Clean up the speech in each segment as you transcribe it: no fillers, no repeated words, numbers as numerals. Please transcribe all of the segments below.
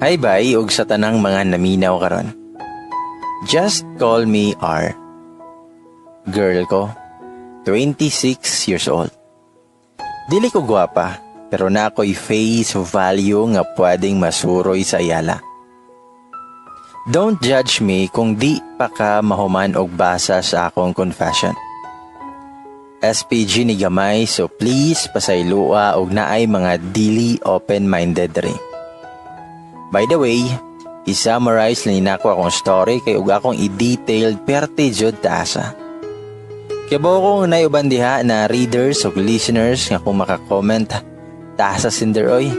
Hi bay ug sa tanang mga naminaw karon. Just call me R. Girl ko, 26 years old. Dili ko gwapa, pero naa ko'y face value nga pwedeng masuroy sa iyala. Don't judge me kung di pa ka mahuman og basa sa akong confession. SPG ni gamay, so please pasaylua og naay mga dili open-minded ri. By the way, i-summarize lang nako akong story kay ug akong i-detailed perte jud taasa. Kibaw ko nga naay uban diha na readers ug listeners nga kung maka-comment taasa sender oy.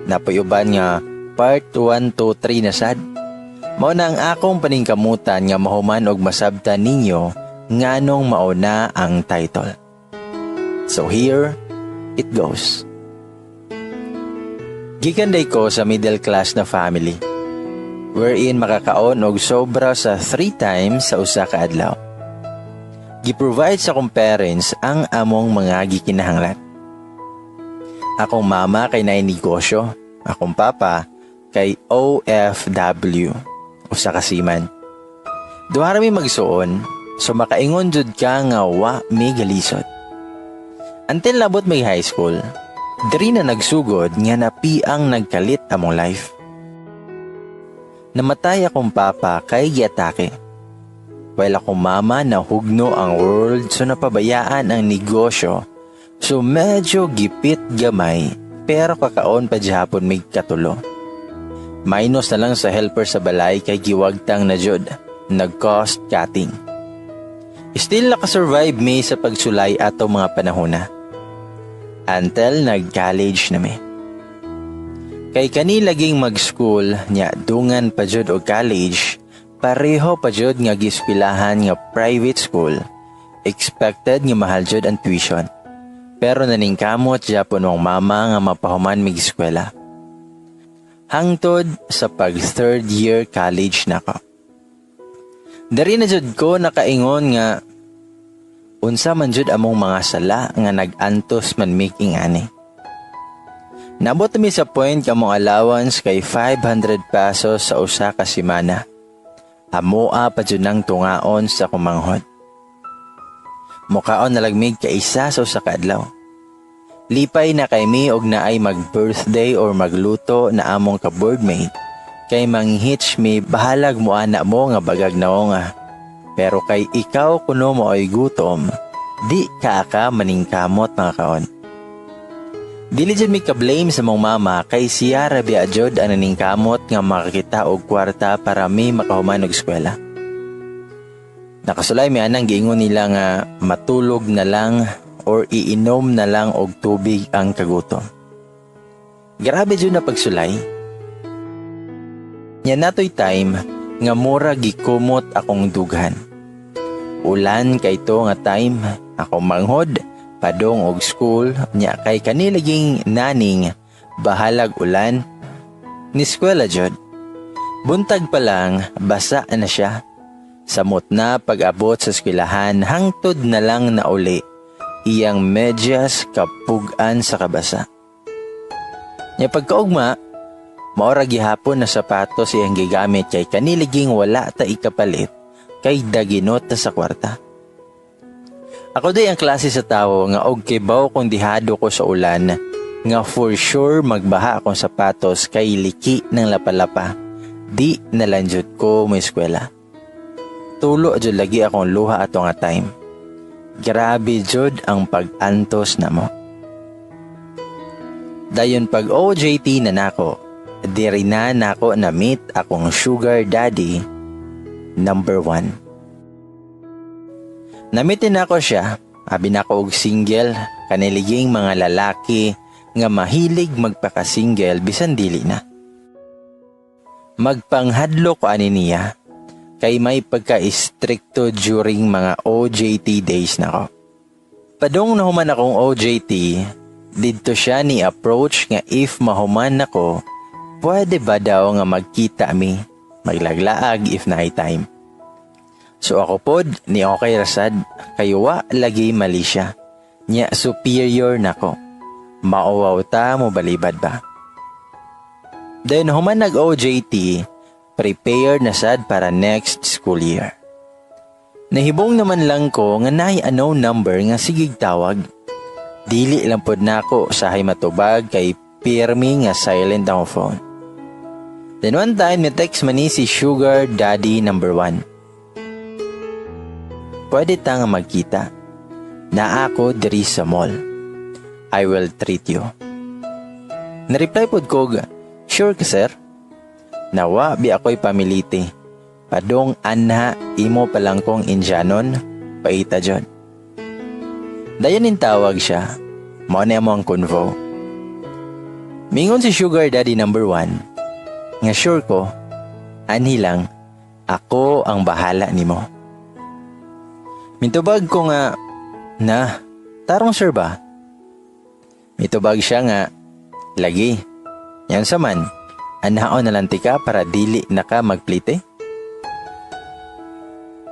Naa poy uban nga part 1, 2, 3 na sad. Mao na ang akong paningkamutan nga mahuman og masabtan ninyo nganong mao na ang title. So here it goes. Gikan diay ko sa middle class na family wherein makakaon og sobra sa 3 times sa usa ka adlaw. Gi-provide sa akong parents ang among mga gikinahanglan. Akong mama kay naay negosyo, akong papa kay OFW, usa ka seaman. Duha ra mi magsuon, so makaingon jud ka nga wa mi galisod. Until nabot mi high school, diri na nagsugod nga napiang nagkalit among life. Namatay akong papa kay giatake. While akong mama nahugno ang world, so napabayaan ang negosyo. So medyo gipit gamay pero kakaon pa gihapon mig katulo. Minus na lang sa helper sa balay kay giwagtang na jud, nag-cost cutting. Still nakasurvive mi sa pagsulay ato mga panahona. Until nag-college na mi. Kay kani laging mag-school nya dungan pa jud og college, pareho pa jud nga gieskwilahan nga private school. Expected nga mahal jud ang tuition. Pero naningkamot gyapon mong mama nga mapahuman mig eskwela. Hangtod sa pag third year college nako. Dari na jud ko nakaingon nga unsa man jud among mga sala nga nag-antos man mig ingani. Naabot mi sa point nga among allowance kay 500 pesos sa usa ka semana. Amoa pa jud nang tungaon sa kumanghod. Mukaon na lang mig kaisa sa usa ka adlaw. Lipay na kay mi og naay mag-birthday or magluto na among ka-boardmate. Kay manghitch mi bahalag mo ana mo nga bagag naong nga. Pero kay ikaw kuno mo ay gutom, di ka ka maningkamot mga kaon. Dili jud mi ka-blame sa mong mama kay siya ra biya jud ang naningkamot nga makakita og kwarta para mi makahuman og eskwela. Nakasulay mi anang giingon nila nga matulog na lang or iinom na lang og tubig ang kagutom. Grabe jud na pagsulay. Nya natoy time nga mura gikumot akong dughan. Ulan kay to nga time, akong manghod padong og school nya kay kanilaging naning bahalag ulan ni eskwela jud. Buntag pa lang basa na siya. Samot na pag-abot sa eskwelahan hangtod na lang na uli iyang medyas kapugan sa kabasa. Nya pagkaugma, maora gihapon na sapatos iyang gigamit kay kaniliging wala ta ikapalit kay daginot ta sa kwarta. Ako day ang klase sa tawo nga og kibaw kung dihado ko sa ulan nga for sure magbaha akong sapatos kay liki ng lapalapa. Di na lang jud ko mo eskwela. Tulo jud lagi akong luha ato nga time. Grabe jud ang pag-antos namo. Dayon pag OJT na nako, diri na nako na meet akong sugar daddy number 1. Na-meet nako siya, abi nako og single, kaniliging mga lalaki nga mahilig magpaka-single bisan dili na. Magpanghadlok ko ani niya, kay may pagka-stricto during mga OJT days nako. Padong nahuman akong OJT, didto siya ni approach nga if mahuman ako, pwede ba daw nga magkita mi, maglaglaag if naay time. So ako pod, ni okay rasad, kay wa lagi mali siya. Nya superior nako. Mauwaw ta mo balibad ba? Then human nag-OJT, prepared na sad para next school year. Nahibong naman lang ko nga naay unknown number nga sigig tawag. Dili lang pod nako sahay matubag kay pirmi nga silent ang phone. Then one time, ni text man ni si sugar daddy number 1. "Pwede ta nga magkita. Naa ako diri sa mall. I will treat you." Na-reply pod ko, "Sure ka, sir?" Nawa bi ako'y pamiliti. Padong anha imo pa lang kong Indianon, paita jud. Dayon ning tawag siya. Mao na mo ang convo. Mingon si sugar daddy number 1 nga sure ko, anhi lang, ako ang bahala nimo. Mitubag ko nga, "Na, tarong, sir ba?" Mitubag siya nga, "Lagi. Yan sa man, anhaon na lang tika para dili na ka magplite."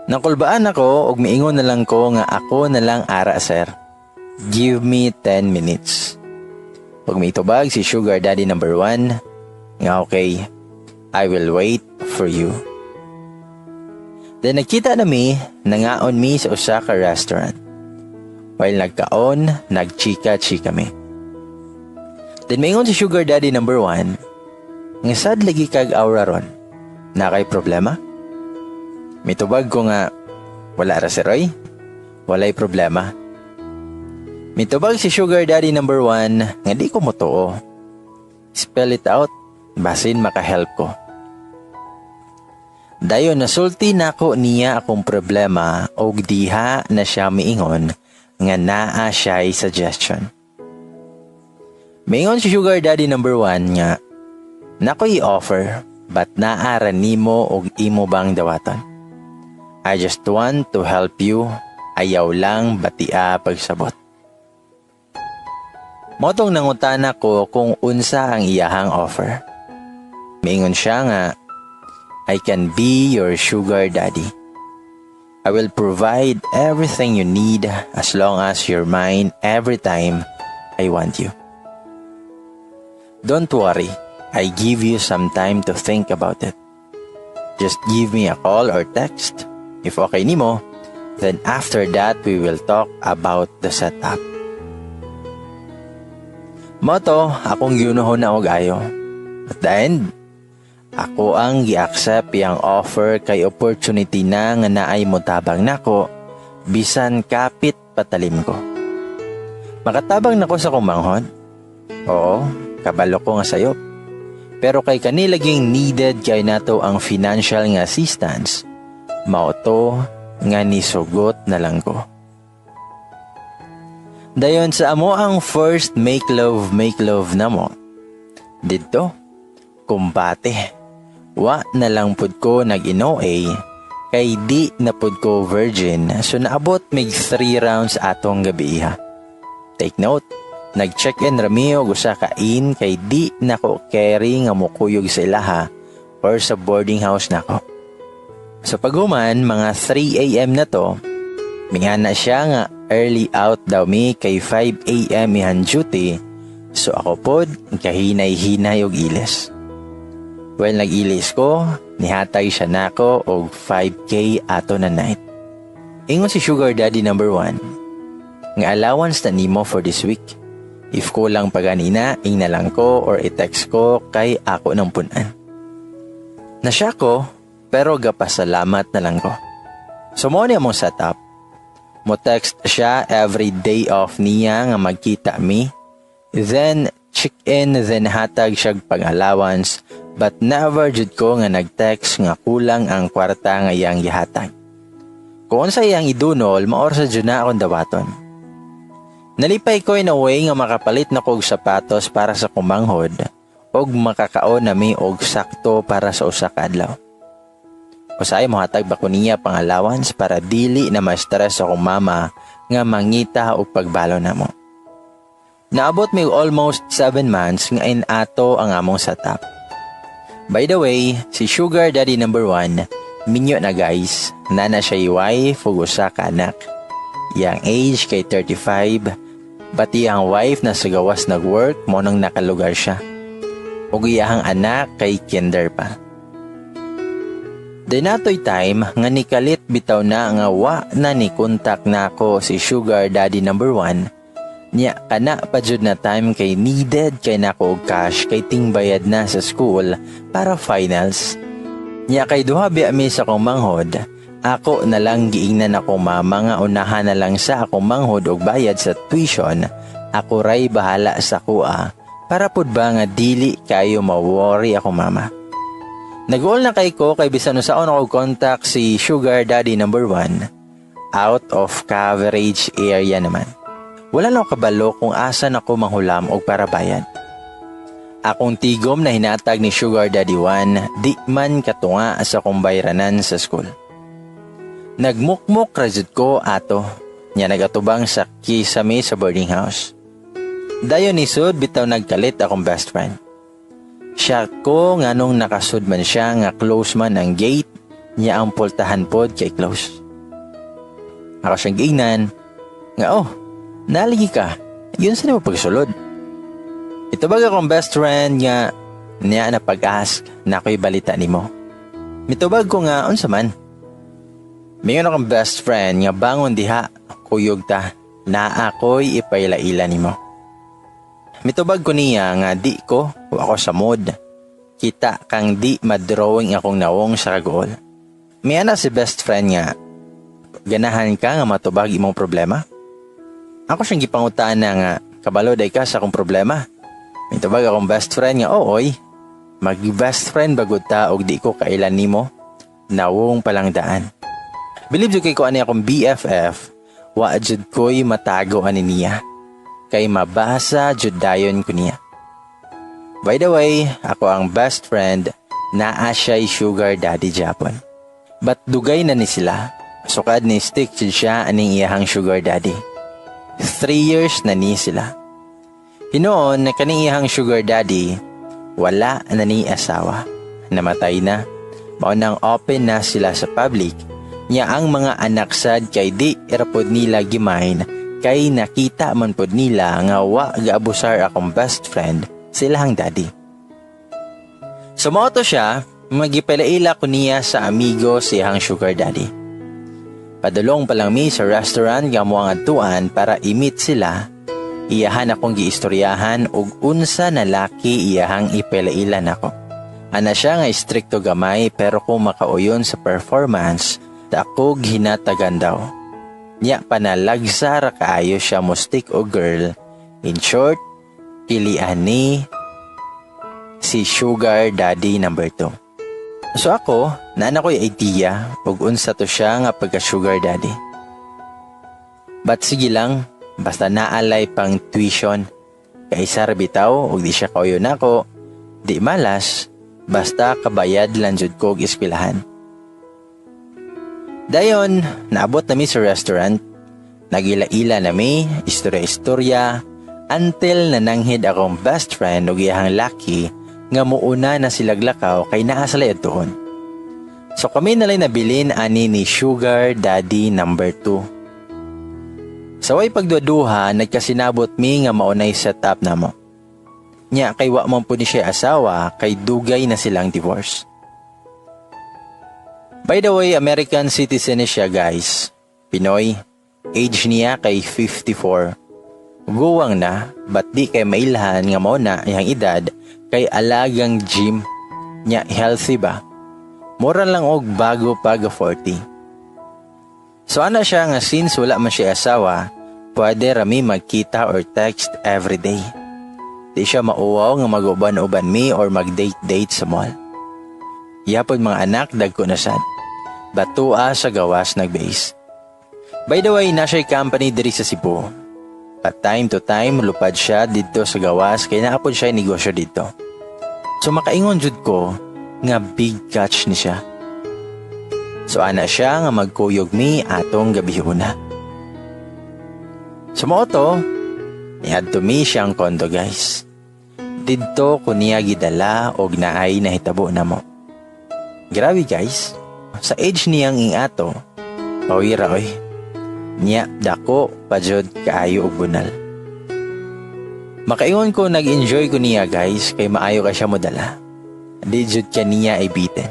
Nakulbaan ako og miingon na lang ko nga ako na lang ara, sir. Give me 10 minutes. Pag mitubag si sugar daddy number 1 nga, "Okay, I will wait for you." Then nagkita na mi, nangaon mi sa usa ka restaurant. While nagkaon, nagchika-chika mi. Then maingon si sugar daddy number 1 nga, "Sad lagi kag aura ron. Naa kay problema?" Mitubag ko nga, "Wala ra, sir oy. Walay problema." Mitubag si sugar daddy number 1 nga, "Di ko motuo. Spell it out, basin makahelp ko." Dayon nasulti nako niya akong problema og diha na siya miingon nga naa siya'y suggestion. Miingon si sugar daddy number 1 nga, "Naa ko'y offer but naa ra nimo og imo bang dawaton. I just want to help you, ayaw lang batia pagsabot." Mao tong nangutana ko kung unsa ang iyahang offer. Miingon siya nga, "I can be your sugar daddy. I will provide everything you need as long as you're mine every time I want you. Don't worry, I give you some time to think about it. Just give me a call or text. If okay nimo, then after that we will talk about the setup." Mao to, akong giunahon na og ayo. At the end, ako ang gi-accept iyang offer kay opportunity na nga naay motabang nako bisan kapit patalim ko. Makatabang nako sa kumanghod? Oo, kabalo ko nga sayop. Pero kay kani laging needed kay nato ang financial nga assistance, mao to nga nisugot na lang ko. Dayon sa amo ang first make love, make love namo. Didto, kumbate. Wa na lang pud ko nag-inoa kay di na pud ko virgin, so naabot mig 3 rounds atong gabi. Take note, nag-check-in rami og usa ka inn kay di nako carry nga mokuyog sa ilaha or sa boarding house nako. Sa paghuman, mga 3 a.m. na to, mingana siya nga early out daw mi kay 5 a.m. ihan duty, so ako pod kahinay-hinay og ilis. Well, nag-ilis ko, nihatag siya nako og 5K ato na night. Ingon si sugar daddy number 1 nga, "Allowance na nimo for this week. If kulang pa ganina, ingna lang ko or i-text ko kay ako ng punan." Nasya ko, pero gapasalamat na lang ko. So mao ni among setup. Mo text siya every day off niya nga magkita mi. Then check-in, then hatag siya pag-allowance, but never jud ko nga nag-text nga kulang ang kwarta nga iyang gihatag. Kung unsa iyang idunol, mao ra jud na akong dawaton. Nalipay ko in a way nga makapalit na kog sapatos para sa kumanghod og makakaon nami og sakto para sa usa ka adlaw. Usahay mohatag ba ko niya pang allowance para dili na ma-stress akong mama nga mangita og pagbalo namo. Naabot mi almost 7 months nga inato ang among setup. By the way, si sugar daddy number 1, minyo na, guys, naa na siya wife ug usa ka anak. Iyang age kay 35, but iyang wife na sa gawas nag-work, mao nang nakalugar siya. Ug iyahang anak kay kinder pa. Then atoy time nga nikalit bitaw na nga wa na ni contact nako si sugar daddy number 1. Nya kana pa jud na time kay needed kay nako og cash kay tingbayad na sa school para finals. Nya kay duha biya mi sa akong manghod, ako na lang giingnan akong mama nga unahan na lang sa akong manghod og bayad sa tuition, ako ray bahala sa kuha para pud ba nga dili kayo ma-worry akong mama. Nag-all na kay ko kay bisan unsaon ako contact si sugar daddy number 1, out of coverage area naman. Wala na ako kabalo kung asa na ko manghulam og para bayad. Akong tigom na hinatag ni Sugar Daddy 1, di man katunga sa akong bayranan sa school. Nagmukmok ra jud ko ato, nya nagatubang sa kisame sa boarding house. Dayon nisud bitaw nagkalit akong best friend. Siya ko nganong nakasud man siya nga close man ang gate, niya ang pultahan pod kay close. Ako siyang giingnan, nga oh, naligi ka, yun sa nimo pagsulod. Itubag akong best friend nga niya na pag-ask na ako'y balita nimo. Mitubag ko nga unsa man. Mingon akong best friend nga bangon diha, kuyog ta, na ako'y ipailaila nimo. Mitubag ko niya nga di ko, wa ako sa mood. Kita kang di madrawing akong nawong sa kaguol. Miana si best friend nga, ganahan ka nga matubag imong problema? Ako siyang gipangutana nga, kabalo day ka sa akong problema. Mitubag akong best friend nga, ooy, mag best friend bagud ta og di ko kailan nimo, nawong palang daan. Believe jud kay ko ani akong BFF, wa jud ko'y matago ani niya. Kay mabasa jud dayon ko niya. By the way, ako ang best friend, naa siya'y sugar daddy Japon. But dugay na ni sila, sukad ni stick jud siya aning iyahang sugar daddy. 3 years na ni sila. Hinoon na kaning iyahang sugar daddy, wala na ni asawa. Namatay na. Mao nang open na sila sa public. Nya ang mga anak sad kay di irapod nila gimain kay nakita man pod nila nga wa gaabusar akong best friend silahang daddy. So mao to siya, magipilaila ko niya sa amigo siyang sugar daddy. Padulong pa lang mi sa restaurant nga mo ang adtuan para i-meet sila. Iyahan akong giistoryahan og unsa na laki iyahang ipilaila nako. Ana siya nga istrikto gamay pero kung makauyon sa performance, dakog hinatagan daw. Nya panalagsa ra kaayo siya mo stick o girl. In short, pilian ni si sugar daddy number 2. So ako, naana ko'y idea ug unsa to siya nga pagka sugar daddy. But sige lang, basta naalay pang tuition. Kaysa ra bitaw ug di siya kauyon nako, di malas, basta kabayad lang jud ko og eskwelahan. Dayon, naabot na mi sa restaurant. Nagila-ila na mi, istorya-istorya, until nananghid akong best friend ug iyahang laki nga muuna na sila glakaw kay naa sa layad tuon. So kami nalay nabilin ani ni Sugar Daddy number 2. Sa way pagduduha, nagkasinabot mi nga maunay set up namo. Nya kay wa man pud ni siya asawa kay dugay na silang divorce. By the way, American citizen ni siya, guys. Pinoy. Age niya kay 54. Guwang na, but di kay mailhan nga mao na iyang edad kay alagang gym niya, healthy ba? Mura lang og bago pag 40. So ana siya nga since wala man siya asawa, pwede rami magkita or text every day. Di siya mauwaw nga mag-uban-uban mi or mag-date-date sa mall. Yapon mga anak dagko na sad. Batua sa gawas nag-base. By the way, na siya'y company diri sa Cebu. But time to time, lupad siya dito sa gawas kay naapod siya negosyo dito. So makaingon jud ko nga big catch ni siya. So ana siya nga magkuyog mi atong gabihuna. So mao to, niadto mi siyang kondo, guys. Didto ko niya gidala og naay nahitabo namo. Grabe, guys, sa age niyang ingato, pawira oy. Niya dako pa jud kaayo og bunal. Makaingon ko nag-enjoy ko niya, guys, kay maayo ka siya modala. Di jud ka niya ibitin.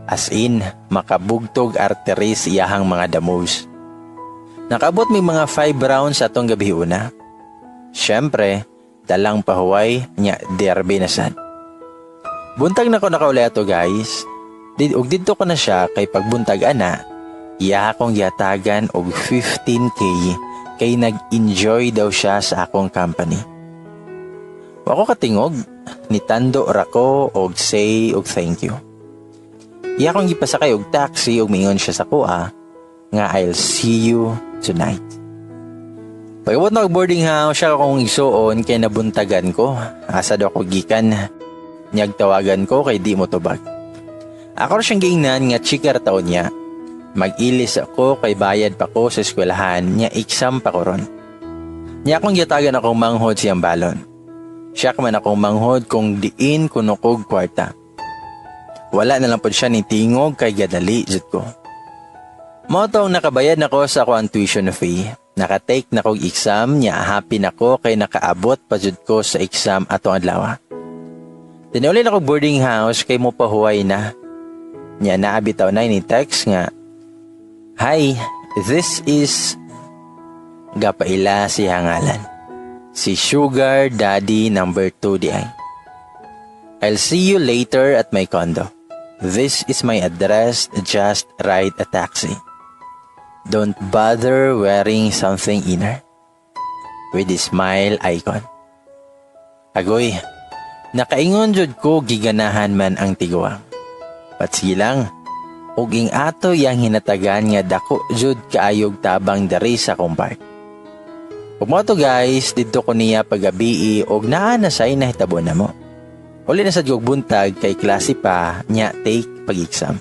As in, makabugtog arteries iyahang mga the moves. Nakabot may mga 5 rounds atong gabi una. Siyempre, dalang pahuway nya derby na sad. Buntag na ko nakauli ato, guys. Ug didto ko na siya kay pagbuntag ana, iya akong gihatagan og 15K kay nag-enjoy daw siya sa akong company. Wa ko katingog, nitando ra ko og say og thank you. Iya akong gipasakay og taxi ug miingon siya sa kuha nga "I'll see you tonight." Pag-abot na og boarding house, siya akong igsuon kay nabuntagan ko. Asa daw ko gikan? Niyag tawagan ko kay di mo tubag. Ako ra siyang giingnan nga chika ra taon niya. Mag-ilis ako kay bayad pa ko sa eskwelahan niya, exam pa ko ron. Niya akong gihatagan akong manghod siyang balon. Siya man akong manghod kung diin kuno kog kwarta. Wala na lang pod siya ni tingog kay gadali jud ko. Mao tong nakabayad nako sa ako ang tuition fee. Naka-take na kog exam niya, happy nako kay nakaabot pa jud ko sa exam atong adlaw. Tinuli na ko boarding house kay mo pahuway na. Nya naa bitaw na ni text nga, "Hi, this is," gapaila siya ngalan. Si Sugar Daddy number 2 di ay. "I'll see you later at my condo. This is my address, just ride a taxi. Don't bother wearing something inner." With a smile icon. Agoy, nakaingon jud ko giganahan man ang tiguang. But sige lang, ug ing ato yang hinatagan nga dako jud kaayog tabang diri sa akong part. Ug mao to, guys, didto ko niya pagabii og naa na say nahitabo na mo. Uli na sad kog buntag kay klase pa nya take pag-exam.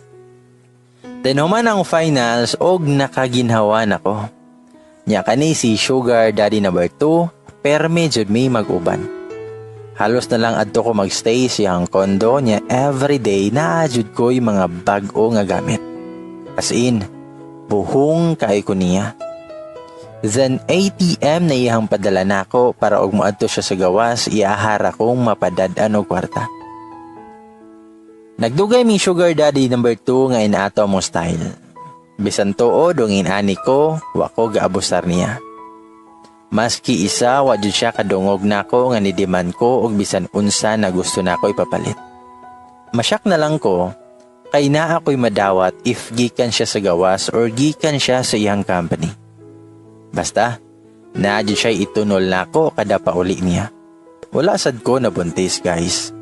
Then human ang finals og nakaginhawa nako. Nya kani si Sugar Daddy number 2, perme jud mi mag-uban. Halos na lang adto ko magstay siyang kondo niya, everyday naa jud ko'y mga bag-o nga gamit. As in, buhong kay ko niya. Then ATM na iyang padala nako para og moadto siya sa gawas, iyahara kong mapadad-an og kwarta. Nagdugay mi Sugar Daddy number 2 nga inaato mo style. Bisan tuod og inani ko, wa ko gaabusar niya. Maski isa wa jud siya kadungog nako nga ni-demand ko og bisan unsa na gusto nako ipapalit. Masyak na lang ko kay naa ko'y madawat if gikan siya sa gawas or gikan siya sa iyang company. Basta, naa jud siya itunol nako kada pauli niya. Wala sad ko nabuntis, guys.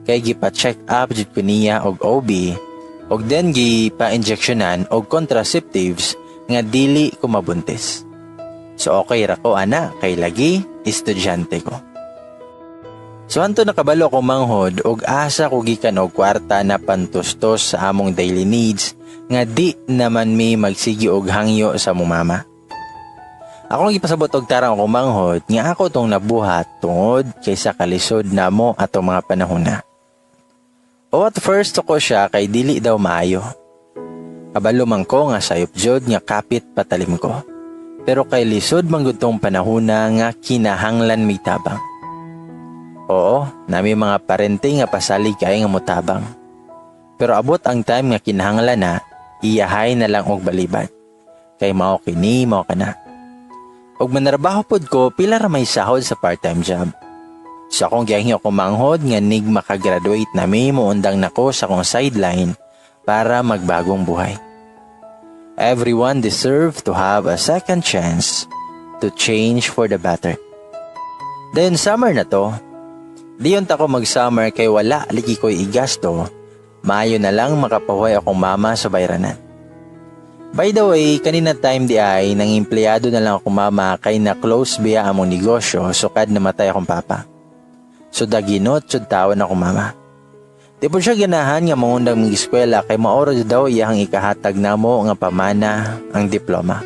Kay gipa-check up jud ko niya og OB og then gipa-injectionan og contraceptives nga dili ko mabuntis. So okay ra ko ana kay lagi estudyante ko. So anto nakabalo ko manghod og asa ko gikan og kwarta na pantustos sa among daily needs nga di naman mi magsigi og hangyo sa among mama. Akong gipasabot og tarang akong manghod nga ako tong nabuhat tungod kay sa kalisod namo atong mga panahon na. O at first ko siya kay dili daw maayo. Kabalo man ko nga sayop jud nga kapit patalim ko. Pero kay lisod man gud tong panahona nga kinahanglan may tabang. Oo, nami mga parente nga pasalig kay nga motabang. Pero abot ang time nga kinahanglan na, iyahay na lang og balibad. Kay mao kini, mao kana. Og manarbaho pod ko, pila ra may sahod sa part-time job. Sa akong gihangyo ko manghod nga nig makagraduate na mi moundang nako sa akong sideline para magbagong buhay. Everyone deserve to have a second chance to change for the better. Then summer na to, diyon ta ko mag-summer kay wala ligi ko'y igasto, maayo na lang makapahuway akong mama sa bayranan. By the way, kanina time di ay nang empleyado na lang akong mama kay na close biya among negosyo sukad namatay akong papa. So daginot sud tawon akong mama. Di po siya ganahan nga mangundang mag eskwela kay maoro daw iyang ikahatag namo nga pamana ang diploma.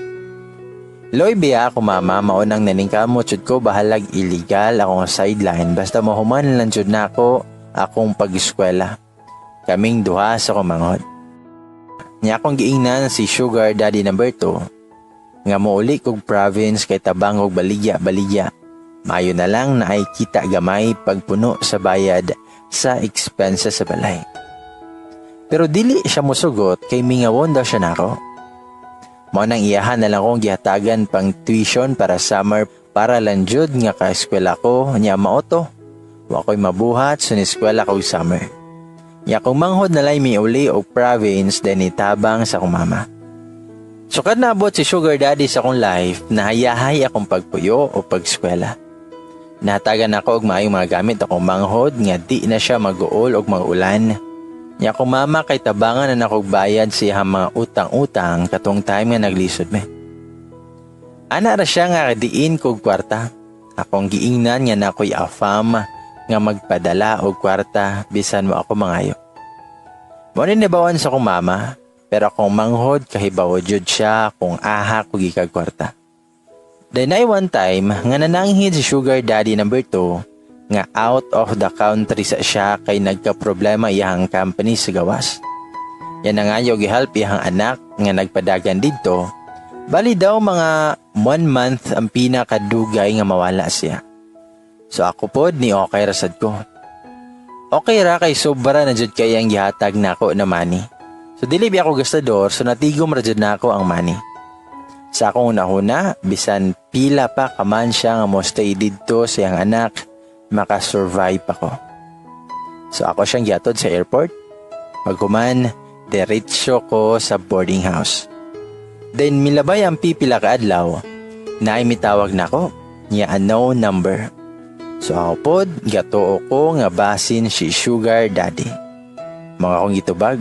Loy biya ako mama, maunang naningkamot jud ko, bahalag illegal akong sideline basta mahuman lang jud nako akong pag-eskwela. Kaming duha sa kumanghod. Nya akong giingnan si Sugar Daddy number 2 nga mouli kog province kay tabang og baligya baligya. Maayo na lang na ay kita gamay pagpuno sa bayad sa expenses sa balay. Pero dili siya musugot kay mingawon daw siya nako. Mao nang iyahan na lang kong gihatagan pang tuition para summer para lang jud nga ka-eskwela ko nya mao to. Wa ko'y mabuhat sa eskwela ko summer. Nya kung manghod na lay miuli og province then itabang sa akong mama. So kad naabot si sugar daddy sa akong life, nahayahay akong pagpuyo o pagskwela. Nahatagan ako og maayong mga gamit akong manghod nga di na siya mag-uol og mag-ulan. Nya akong mama kay tabangan na nakog bayad sa iyang mga utang-utang katong time nga naglisod me. Ana ra siya nga diin kog kwarta. Akong giingnan nga nakoy afam nga magpadala og kwarta bisan mo ako mangayo. Mao ni nabawan sa akong mama, pero akong manghod kahibaw jud siya kung aha ko gikag kwarta. Then ay one time nga nananghid si sugar daddy number 2 nga out of the country sa siya kay nagka-problema iyang company sa gawas. Yan na nga yung gihelp iyang anak nga nagpadagan didto. Bali daw mga 1 month ang pinakadugay nga mawala siya. So ako pod ni okay ra sad ko. Okay ra kay sobra na jud kay ang gihatag nako na money. So dili biya ako gastador, so natigom ra jud nako ang money. Sa akong unahuna, bisan pila pa kaman siya nga mo stay didto sa iyang anak, makasurvive ako. So ako siyang gihatod sa airport. Paghuman, diretso ko sa boarding house. Then milabay ang pipila ka adlaw, naay mitawag nako, niya unknown number. So ako pod, gatuo ko nga basin si sugar daddy. Mga akong gitubag.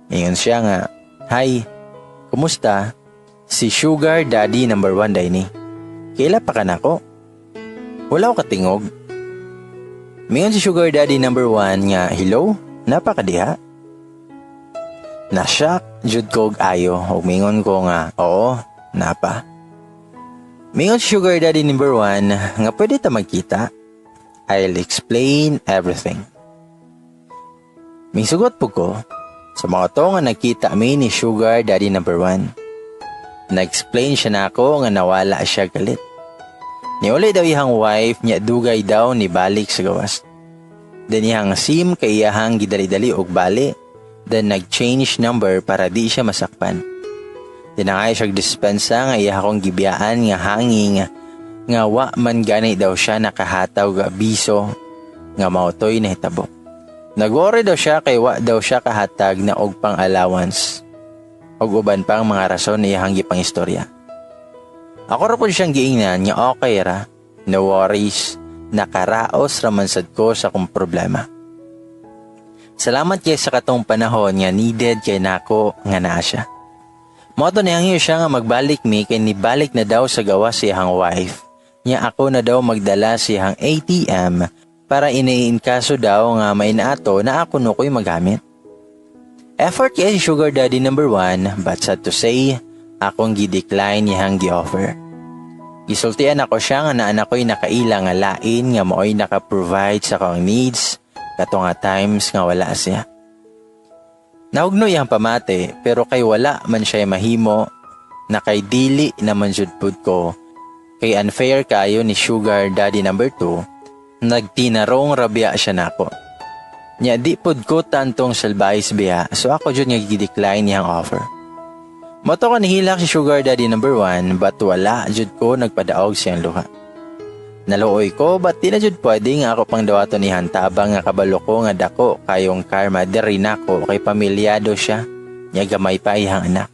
Ingon siya nga, "Hi, kumusta? Si sugar daddy number 1 day ni. Kaila pa ka nako?" Wala ko katingog. Mingon si sugar daddy number 1 nga, "Hello, napakadiha?" Na-shock jud ko og ayo ug mingon ko nga, "Oo, napa." Mingon si sugar daddy number 1 nga pwede ta magkita. "I'll explain everything." Misugot po ko sa mga to nga nagkita mi ni sugar daddy number 1. Na-explain siya nako nga nawala siya galit. Niuli daw iyang wife niya, dugay daw ni balik sa gawas. Then iyang SIM kay iyahang gidali-dali og bali. Then nag-change number para di siya masakpan. Dinangay siya dispensa nga iya akong gibiyaan nga hanging nga wa man gani daw siya nakahataw ga abiso nga mautoy nahitabo. Nag-worry daw siya kay wa daw siya kahatag na og pang allowance ug uban pang mga rason iyahang gipang istorya. Ako ra pud siyang giingnan nga okay ra, no worries, nakaraos ra man sad ko sa akong problema. Salamat kay sa katong panahon nga needed kay nako nga naa siya. Mao to nihangyo siya nga magbalik mi kay nibalik na daw sa gawas sa iyang wife. Nya ako na daw magdala sa iyang ATM para iniinkaso daw nga may naato na ako no ko'y magamit. Effort kay si sugar daddy number 1, but sad to say, akong gi-decline niyang gi-offer. Gisultian ako siya nga naan ako'y nakaila nga lain nga mao'y naka-provide sa akong needs kato nga times nga wala siya. Nahugno iyang pamati pero kay wala man siya mahimo na kay dili naman jud pud ko kay unfair kayo ni sugar daddy number 2, nagtinarong rabia siya nako. Nya di pud ko tantong salbayes biya, so ako jud nga gi-decline niyang offer. Mao to ka nihilak si sugar daddy number 1, but wala jud ko nagpadaog siyang luha. Naluoy ko, but di na jud pwede nga ako pang dawaton niyang tabang nga kabalo ko nga dako kayong karma diri nako kay pamilyado siya nya gamay pa iyang anak.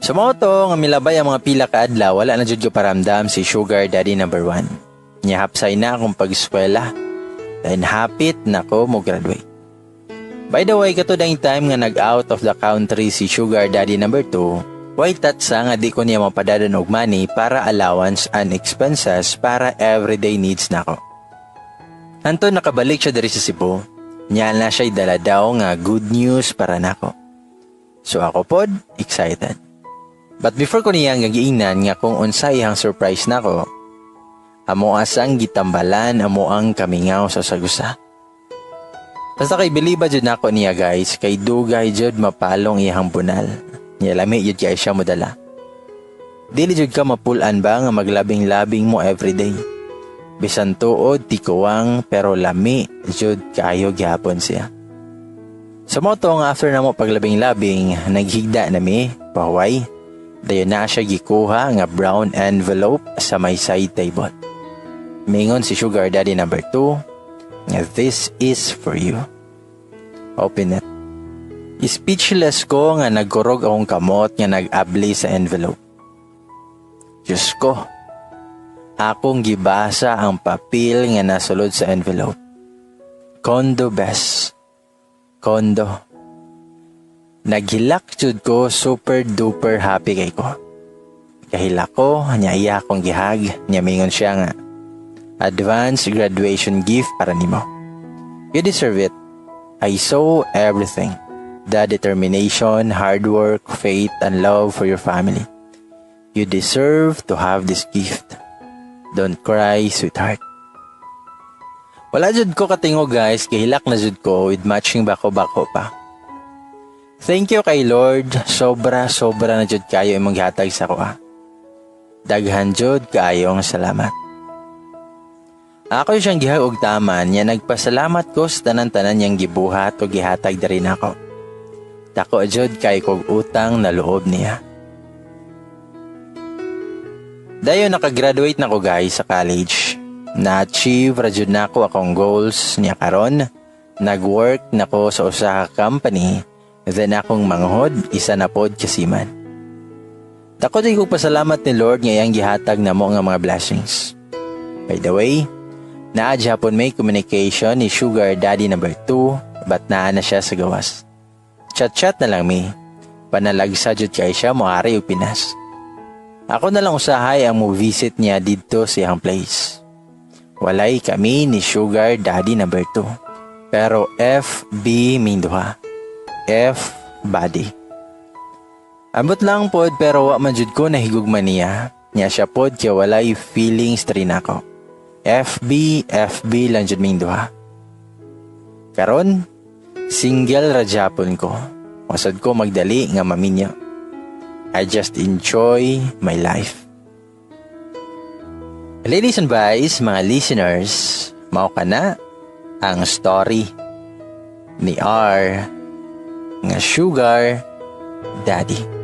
Sa mao to nga milabay ang mga pila ka adlaw, wala na jud ko paramdam si sugar daddy number 1. Nya hapsay na akong pag-eskwela. Then hapit na ko mo graduate. By the way, kato dang time nga nag-out of the country si sugar daddy number 2, way tatsa nga di ko niya mapadadan og money para allowance and expenses para everyday needs nako. Anto nakabalik siya diri sa Cebu. Nya na siya dala daw nga good news para nako. So ako pod, excited. But before ko niya nga giingnan nga kung unsay iyang surprise nako, amo asang gitambalan amo ang kamingaw sa sagusa. Basta kay biliba jud nako niya, guys, kay dugay jud mapalong iyang bunal. Niya lami jud kay siya modala. Dili jud ka mapulan ba nga maglabing-labing mo everyday. Bisan tuod tikuwang, pero lami jud kaayo gihapon siya. Sa mao to nga after namo paglabing-labing, naghigda nami, pahuway. Dayon na siya gikuha nga brown envelope sa may side table. Mingon si sugar daddy number 2 nga, "This is for you. Open it." Speechless ko nga nagkurog akong kamot nga nag-abli sa envelope. Diyos ko, akong gibasa ang papel nga nasulod sa envelope. Condo, bes. Condo. Naghilak jud ko, super duper happy kay ko. Kahilak ko, nya iya akong gi-hug, nya mingon siya nga, "Advance graduation gift para nimo. You deserve it. I saw everything. The determination, hard work, faith, and love for your family. You deserve to have this gift. Don't cry, sweetheart." Wala jud ko katingog, guys, gihilak na jud ko with matching bako-bako pa. Thank you kay Lord, sobra sobra na jud kayo imong gihatag sa akoa. Daghan jud kaayong salamat. Ako siyang gi-hug og taman niya, nagpasalamat ko sa tanan-tanan niyang gibuhat o gihatag diri nako. Dako jud kay kog utang na loob niya. Dayon nakagraduate na ko, guys, sa college. Na-achieve ra jud nako akong goals niya karon. Nag-work na ko sa usa ka company. Then akong manghod isa na pod ka seaman. Dako jud kog pasalamat ni Lord nga iyang gihatag namo nga mga blessings. By the way, naa hapon may communication ni sugar daddy number 2, but naa na siya sa gawas. Chat-chat na lang mi. Panalagsa jud kay siya moari og Pinas. Ako na lang usahay ang mo visit niya didto sa iyang place. Walay kami ni sugar daddy number 2. Pero FB ming duha. F body. Ambot lang pod, pero wa man jud ko nahigugma niya. Nya siya pod kay walay feelings diri nako. FB, FB lang jud ming duha. Karon, single ra japon ko. Wa sad ko magdali nga maminyo. I just enjoy my life. Ladies and guys, mga listeners, mao kana ang story ni R nga sugar daddy.